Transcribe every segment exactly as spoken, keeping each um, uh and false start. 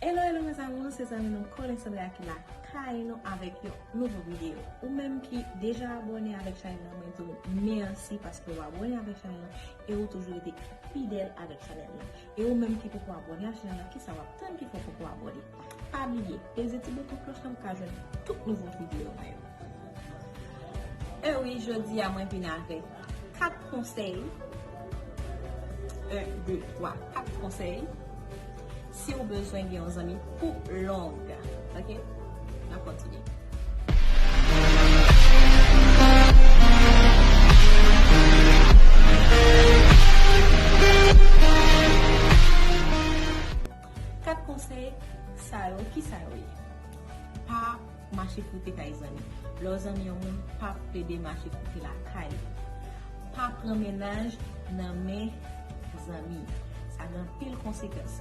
Hello, hello mes amours, se zanmi nou Colensandra ki lakay nou avèk yon nouvo videyo. Ou menm ki deja abòne avèk chanèl lan, mwen di w mèsi paske w abòne avèk chanèl lan e ou toujou rete fidèl avèk chanèl lan. E ou menm ki poko abòne ak chanèl lan, kisa w ap tann ki fè w poko abòne? Pa bliye, peze ti bouton klòch lan pou w ka jwenn tout nouvo videyo mwen yo. E wi, jodi a mwen vin avèk kat konsèy. En, de, twa, kat konsèy. Si w bezwen gen yon zanmi pou long. Ok? N ap kontinye. Kat konsèy sa yo, kisa yo ye? Pa mache frite kay zanmi. Lè w zanmi yon moun, pa plede mache frite lakay li. Pa pran mennaj nan men zanmi. Sa gen anpil konsekans.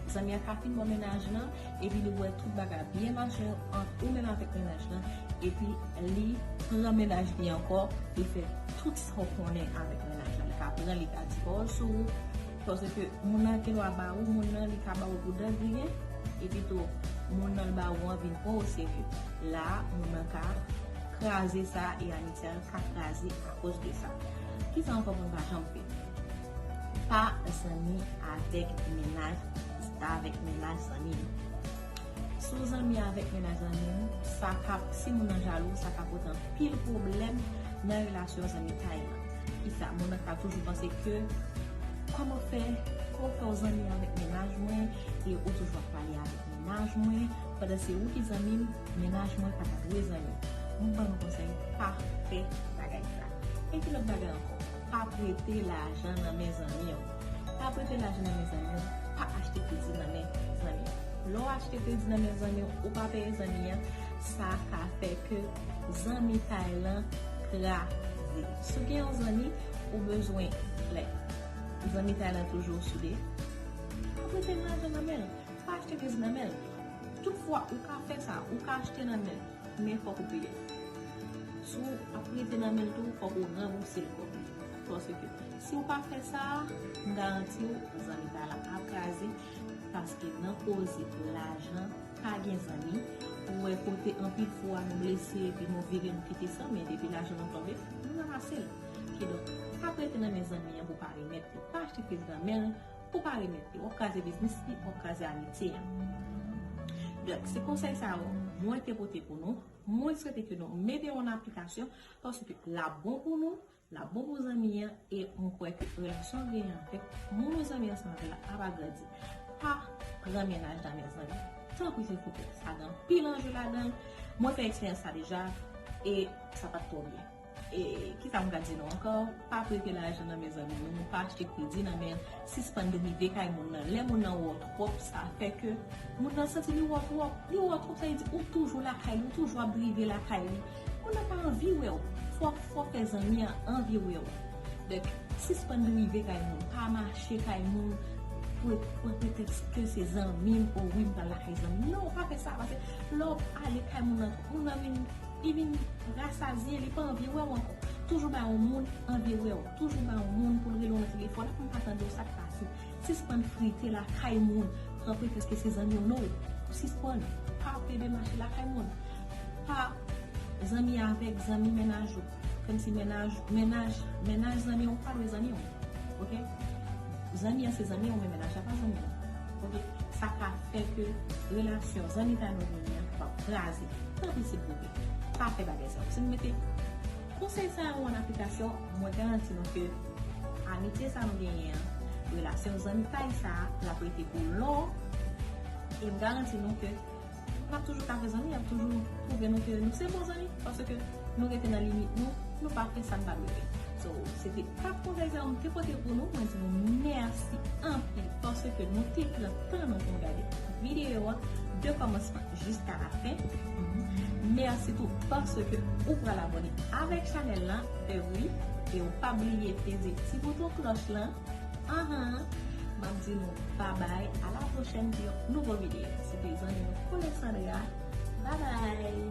Zanmi an ka fin ba w mennaj lan, epi li wè tout bagay byen mache ant ou menm avèk mennaj lan, epi li pran mennaj li ankò, li fè tout sa w konnen avèk mennaj lan. Li ka pran, li ka di pawòl sou ou, paske moun nan gen dwa ba ou, moun nan li ka ba ou pou dan griyen, epi tou, moun nan l ba ou an vin pran w oserye. La, moun nan ka kraze sa e amitye a ka kraze akoz de sa. Kisa ankò pou n pa janm fè? Pa zanmi avèk mennaj, avèk mennaj zanmi w. Si w zanmi avèk mennaj zanmi w, sa ka, si moun nan jalou, sa ka pote anpil pwoblèm nan relasyon zanmitay lan. Kisa? Moun nan ka toujou panse ke, kòman fè, kòman fè w zanmi avèk mennaj mwen e ou toujou ap pale avèk mennaj mwen, pandan se ou ki zanmi m, mennaj mwen pa ta dwe zanmi m. M ban nou konsèy, pa fè bagay sa. E ki lòt bagay ankò? Pa prete lajan nan men zanmi w. Pa prete lajan nan men zanmi w. Pa achte kredi nan men zanmi w. Lè w achte kredi nan men zanmi w, ou pa peye zanmi an, sa ka fè ke zanmitay lan kraze. Si w gen yon zanmi, ou bezwen, like, zanmitay lan toujou soude, pa prete lajan nan men l. Pa achte kredi nan men l. Tout fwa ou ka fè sa, ou ka achte nan men l, men fòk ou peye l. Si w ap prete nan men l tou, fòk ou ranbouse l kòb li. Paske si w pa fè sa, m garanti w, zanmitay lan ap kraze, paske nan koze lajan, pa gen zanmi. Ou wè kote anpil fwa nou blese, epi nou vire, nou kite sa, men depi lajan nou tonbe, nou ranmase l. Kidonk, pa prete nan men zanmi an pou pa remèt li. Pa achte kredi nan men l, pou pa remèt li. W ap kraze biznis li, w ap kraze amitye an. Donk, se konsèy sa yo mwen te pote pou nou. Mwen swete ke nou mete yo an aplikasyon, paske l ap bon pou nou, l ap bon pou zanmi an, e mwen kwè ke relasyon w genyen avèk moun ou zanmi ansanm avè l la ap agrandi. Pa pran mennaj nan men zanmi. Tanpri, silvouplè, sa gen anpil anje ladan l. Mwen fè eksperyans sa deja, e sa pa t twò byen. E kisa m ka di nou ankò? Pa prete lajan nan men zanmi nou, pa achte kredi nan men l, sispann drive kay moun nan. Lè moun nan wè w twòp, sa fè ke moun nan santi li wè w twòp. Li wè w twòp, sa vle di ou toujou lakay li, ou toujou ap drive lakay li. Moun nan pa anvi wè w. Fò, fò fè zanmi an anvi wè w. Donk, sispann drive kay moun, pa mache kay moun pou, pou pretèks ke se zanmi m, o wi, m pral lakay zanmi m. Non, pa fè sa, paske lè w ale kay moun nan, moun nan vin Li vin rasazye, li pa anvi wè w ankò. Toujou bay yon moun anvi wè w. Toujou bay yon moun pou l rele w nan telefòn. Apre m pa tande w, sa k pase? Sispann frite lakay moun. Pran pretèks ke se zanmi w, non. Sispann. Pa plede mache lakay moun. Pa zanmi avèk zanmi mennaj ou. Kòmsi mennaj, mennaj, mennaj zanmi w pa dwe zanmi w. Ok? Zanmi an se zanmi an, men mennaj la pa zanmi an. Ok? Sa ka fè ke relasyon zanmitay nou genyen an kapab kraze. Tanpri, silvouplè, pa fè bagay sa yo. Si nou mete konsèy sa yo an aplikasyon, mwen garanti nou ke amitye sa nou genyen an, relasyon zanmitay sa a, l ap rete pou long. E m garanti nou ke n ap toujou ka fè zanmi, n ap toujou pwouve nou ke nou se bon zanmi, paske nou rete nan limit nou, nou pa fè sa n pa dwe fè. So, se te kat konsèy sa yo m te pote pou nou. Mwen di nou mèsi anpil paske nou te pran tan nou pou n gade videyo a de kòmansman jiska la fen. Mèsi tou paske ou pral abòne avèk chanèl la, e wi, e ou pa bliye peze ti bouton klòch lan. Ahan. M ap di nou babay, a la pwochèn pou yon nouvo videyo. Se te zanmi nou Colensandra. Babay.